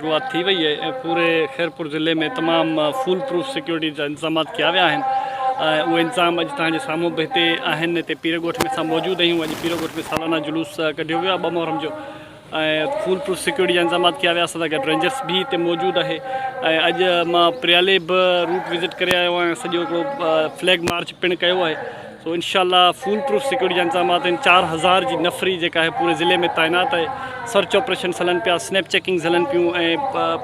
شروعات ٿي وئي آهي ۽ پوري خيرپور ضلعي ۾ تمام فول پروف سيڪيورٽي جا انتظامات ڪيا ويا آهن ۽ اهي انتظام اڄ توهان جي سامهون به هتي آهن. هتي پير ڳوٺ ۾ اسان موجود آهيون. اڄ پير ڳوٺ ۾ سالانه جلوس ڪڍيو ويو آهي 2 محرم جو ۽ فول پروف سيڪيورٽي جا انتظامات ڪيا ويا. اسان سان گڏ رينجرس به هتي موجود آهي ۽ اڄ مان پريالي به روٽ وزٽ ڪري آيو آهيان، سڄو هڪڙو فليگ مارچ پڻ ڪيو آهي. سو انشاء الله فول پروف سيڪيورٽي جا انتظامات آهن. 4000 جي نفري جيڪا آهي پوري ضلعي ۾ تعينات آهي. سرچ آپريشنس هلن پيا، سنيپ چيڪنگز هلن پيون ۽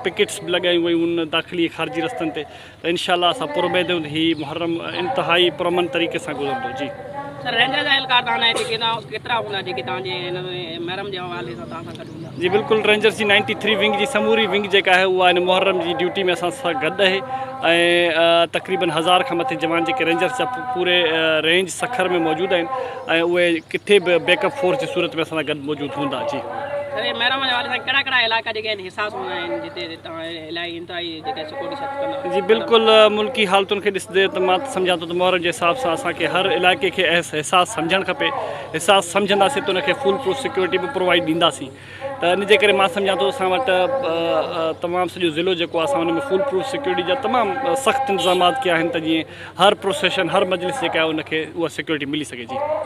پڪيٽس به لڳايون ويون آهن داخلي ۽ خارجي رستن تي ته انشاء الله اسان پراميد آهيون ته هي محرم انتهائي پرامن طريقي سان گذرندو. جي. سر رينجر جا اهلڪار توهان لاء هتي ڪيترا هوندا جيڪي توهان جي هن محرم جي حوالي سان توهان سان گڏ هوندا؟ جي بلڪل رينجرس جي نائنٽي ٿري ونگ جي سموري ونگ جيڪا آهي اها هن محرم جي ڊيوٽي ۾ اسان سان گڏ آهي ۽ تقريبن هزار کان مٿي جوان جيڪي رينجرس جا پوري رينج سکر ۾ موجود آهن ۽ اهي ڪٿي به بيڪ اپ فورس جي صورت ۾ اسان سان گڏ موجود هوندا. جي. سر هي محرم جي حوالي سان ڪهڙا ڪهڙا علائقا جيڪي آهن حساس هوندا آهن جتي توهان الاهي انتهائي جيڪا سيڪيورٽي سخت ڪندا جي بلڪل ملڪي حالتن کي ڏسندي ته مان ته سمجهان ٿو ته محرم جي حساب سان اسان کي هر علائقي کي حساس سمجهڻ کپي. حساس سمجهنداسين ته ان کي فول پروف سيڪيورٽي به پرووائيڊ ڏينداسين ته ان جي ڪري مان سمجهان ٿو اسان وٽ تمام سڄو ضلعو جيڪو آهي اسان ان ۾ فول پروف سيڪيورٽي جا تمام سخت انتظامات ڪيا آهن ته جيئن هر پروسيشن هر مجلس جيڪا آهي ان کي اها سيڪيورٽي ملي سگهي جي.